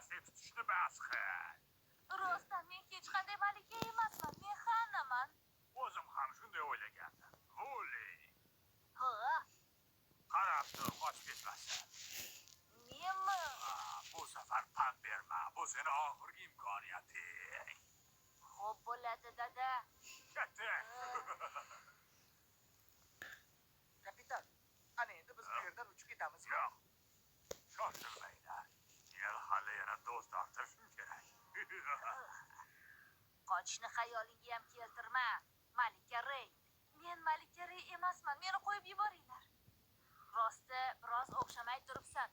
Malikasini tutishni bas qil. Rostdan men hech qanday malika emasman. Men Xanaman. O'zim ham shunday o'ylagandim. Vuli, Ha, qarab tur, qochib ketmasin. Menmi? Ha, bu safar pand berma. Bu seni oxirgi imkoniyating. Xo'p bo'ladi, dada. Ketdik. Kapitan, ana endi biz bu yerdan uchib ketamizmi? Yo'q. Shoshilmanglar. Men hali yana do'st orttirishim kerak. Qochishni xayolingga ham keltirma. Malika Rey. Men Malika Rey emasman. Meni qo'yib yuboringlar. Rosti, biroz o'xshamay turibsan.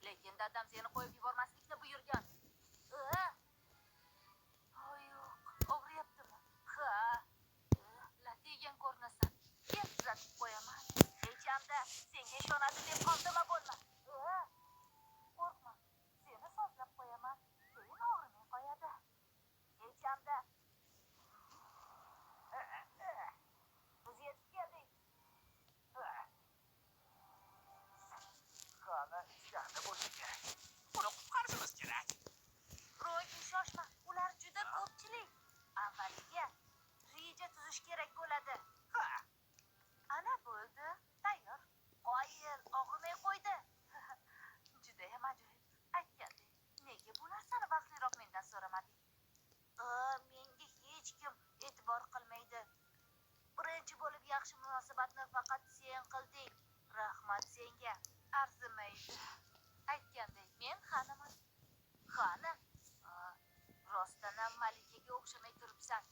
Lekin dadam seni qo'yib yubormaslikni buyurgan. Oy, yo'q, og'riyaptimi? Ha. Lat yegan ko'rinasan. Kel, tuzatib qo'yaman. Hech hamda senga ishonadi deb xomtama bo'lma. Qo'rqma. Seni sozlab qo'yaman. Keyin og'rimay qo'yadi. Hech hamda. Biz yetib keldik. Xana ichkarida bo'lsa kerak. Uni qutqarishimiz kerak. Rogi, shoshma. Ular juda ko'pchilik. Avvaliga reja tuzish kerak bo'ladi. Ha, Ana bo'ldi. Tayyor. Qoyil, og'rimay qo'ydi. Judayam ajoyib. Aytgandek, nega bu narsani vaqtliroq mendan so'ramading? Menga hech kim e'tibor qilmaydi. Birinchi bo'lib yaxshi munosabatni faqat sen qilding. Rahmat senga. Arzimaydi. Aytgandek, men Xanaman. Xana? Rostdan ham malikaga o'xshamay turibsan.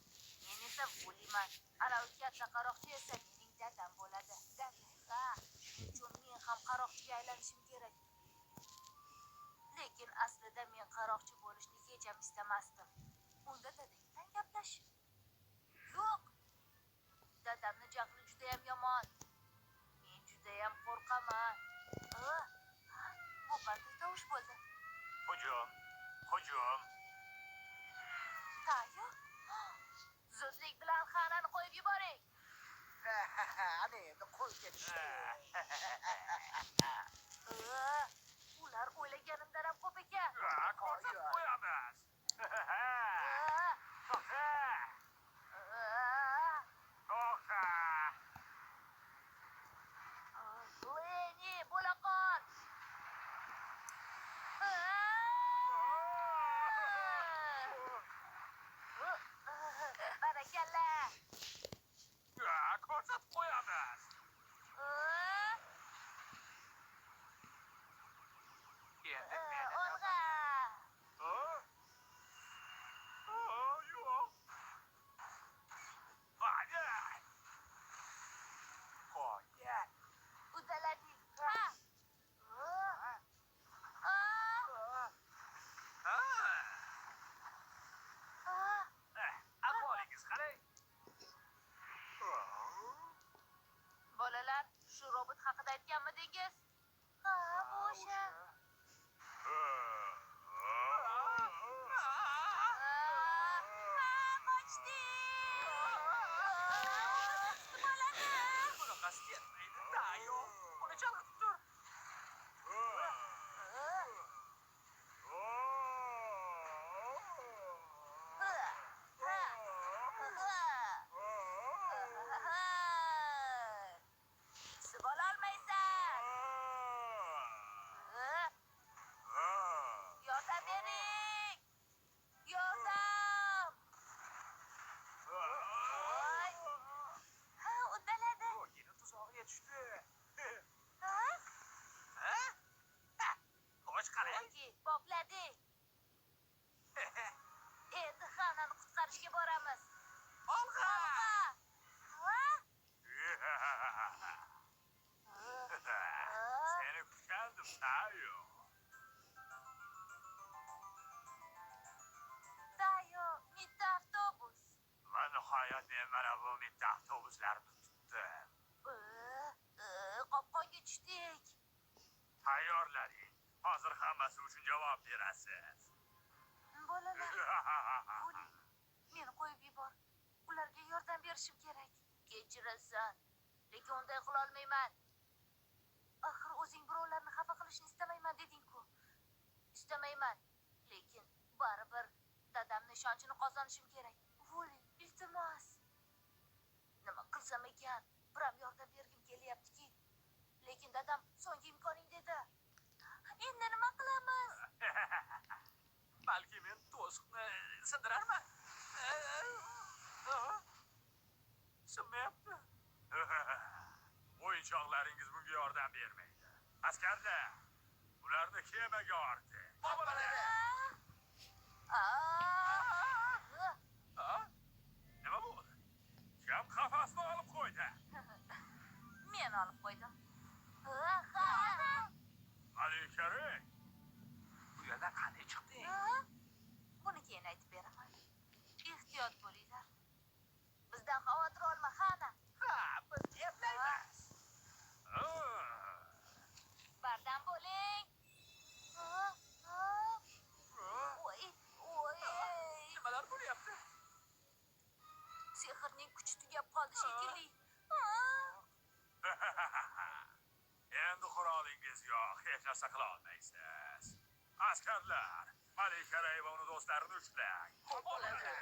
Men esa Vuliman. Ana u katta qaroqchi esa mening dadam bo'ladi. Dada, ha, shuning uchun men ham qaroqchiga aylanishim kerak. Lekin aslida men qaroqchi bo'lishni hech ham istamasdim. Unda dadang bilan gaplash. Yo'q. Dadamni jahli judayam yomon. Men judayam qo'rqaman. Bu qanday tovush bo'ldi? Hujum. Hujum. Tayo? Zudlik bilan Xanani qo'yib yuboring. Ana endi qo'lga tushdi. Ular o'ylaganimdan ham ko'p ekan. Ha, ko'rsatib qo'yamiz. To'xta. To'xta. Leni, bo'la qol. Barakalla. Ha, ko'rsatib qo'yamiz. Endi meni Olg'a. Ha? Ha, yo'q. Hadi. Qoyil. Uddaladik. Ha. Ha. Ha. Ha. Ahvolingiz qalay? Bolalar, shu robot haqida aytganmidingiz? Ha, bu o'sha. Ha. Ha, qochdik. Tutib oladi. Bunaqasi ketmaydi, Tayo. Uni chalg'itib tur. Ha, ha, ha. Tutib ololmaysan. Ha, yordam bering. Yordam. Voy. Ha, uddaladi. Rogini tuzog'iga tushdi. Ha? Ha? Ha, Xo'sh, qarang. Rogi, bopladik. Endi Xanani qutqarishga boramiz. Olg'a! Ha? Seni kutgandim, Tayo. Tayo, mitti avtobus. Va nihoyat men mana bu mitti avtobuslarni tutdim. Qopqonga tushdik. Tayyorlaring. Hozir hammasi uchun javob berasiz. Bolalar, Vuli, meni qo'yib yubor. Ularga yordam berishim kerak. Kechirasan, lekin unday qilolmayman. Axir o'zing birovlarni xafa qilishni istamayman deding-ku. Istamayman, lekin baribir dadamni ishonchini qozonishim kerak. Vuli, iltimos. Nima qilsam ekan? Biram yordam bergim kelyaptiki. Lekin dadam so'nggi imkoning dedi. Endi nima qilamiz? Balki men to'siqni sindirarman. Sinmayapti. O'yinchoqlaringiz bunga yordam bermaydi. Askarlar, ularni kemaga orting. Aa! Nima bo'ldi? Kim qafasni olib qo'ydi? Men olib qo'ydim. Malika Rey, Bu yerdan qanday chiqding? Buni keyin aytib beraman. Ehtiyot bo'linglar. Bizdan xavotir olma, Xana. Ha, biz eplaymiz. Bardam bo'ling. Voy, voy. Nimalar bo'lyapti? Sehrning kuchi tugab qoldi shekilli. Endi qurolingiz yo'q, hech narsa qila olmaysiz. Askarlar, Malika Rey va uni do'stlarini ushlang. Bo'ladi.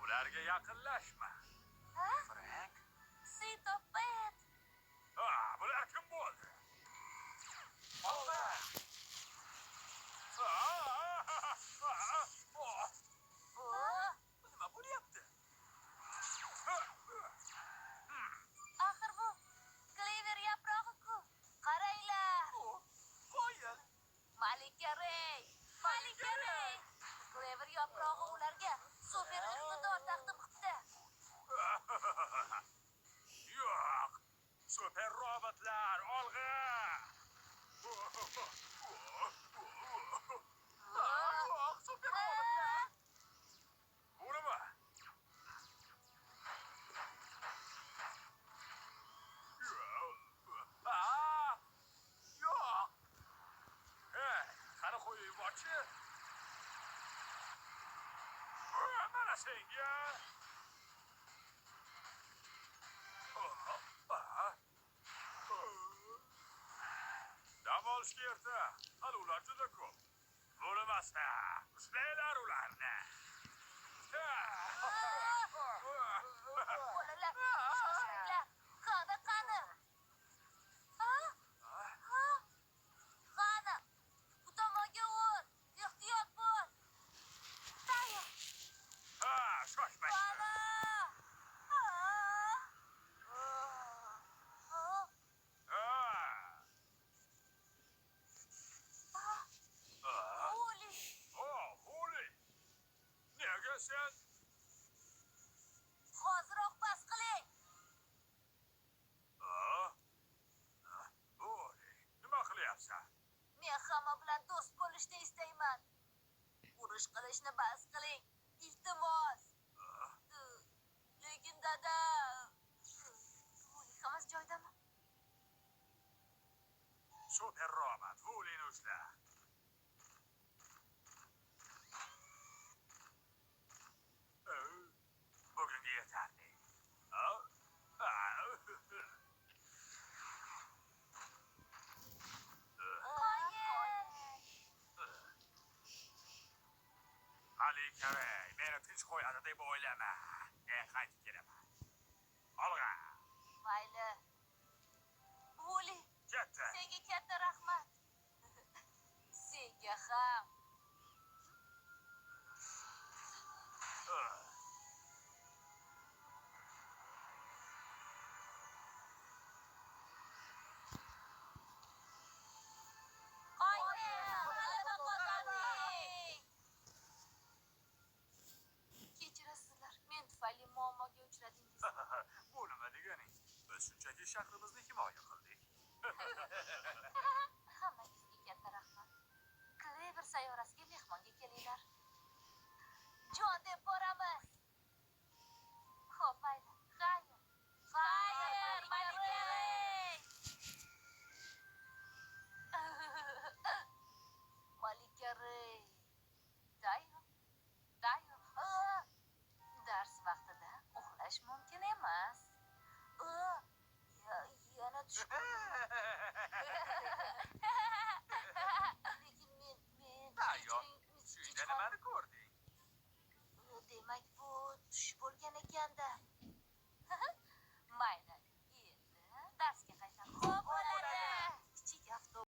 Ularga yaqinlashma. Frank, Sitopet. Ha, bular kim bo'ldi? olma. Nima bo'lyapti? Axir bu Klever yaprog'i-ku. Qaranglar. Bu qoyil. Malika Rey! Malika Rey! Klever yaprog'i ularga super iqtidor taqdim qilibdi. Yo'q. Super robotlar, olg'a! Yo'q, super robotlar. Bu nima? Aa, yo'q. Hey, qani qo'yib yuborchi. Mana senga. Dam olishga erta. Hali ular juda ko'p. Bo'lmasa, ushlanglar ularni. Bolalar, shoshilinglar. Qani, qani? Ha? Ha? Qani? Bu tomonga o't. Ehtiyot bo'l. Tayo. Ha, shoshmang. Qani? Ha? Ha? Ha. O'li. O, Xuli. Nega sen? Hoziroq bas qiling. Ha? Xuli, nima qilyapsan? Men hamma bilan do'st bo'lishni istayman. Urush qilishni bas qiling. Iltimos. Lekin dada, Vuli hammasi joyidami? Super robot, Vulini ushla. Bugunga yetarli. Qoyil. Malika Rey, meni tinch qo'yadi deb o'ylama. Men qaytib kelaman. Olg'a. Mayli. Vuli, Ketdi. senga katta rahmat. Senga ham. Qoyil, g'alaba qozondik. Kechirasizlar, men tufayli muammoga uchradingiz. Bu nima deganing? Biz shunchaki shahrimizni himoya qildik. Hammangizga katta rahmat. Klever sayyorasiga mehmonga kelinglar. Jon deb boramiz. Xo'p, mayli. Xayr. Xayr, Malika Rey. Malika Rey. Tayo. Tayo. Aa! Dars vaqtida uxlash mumkin emas. Tushib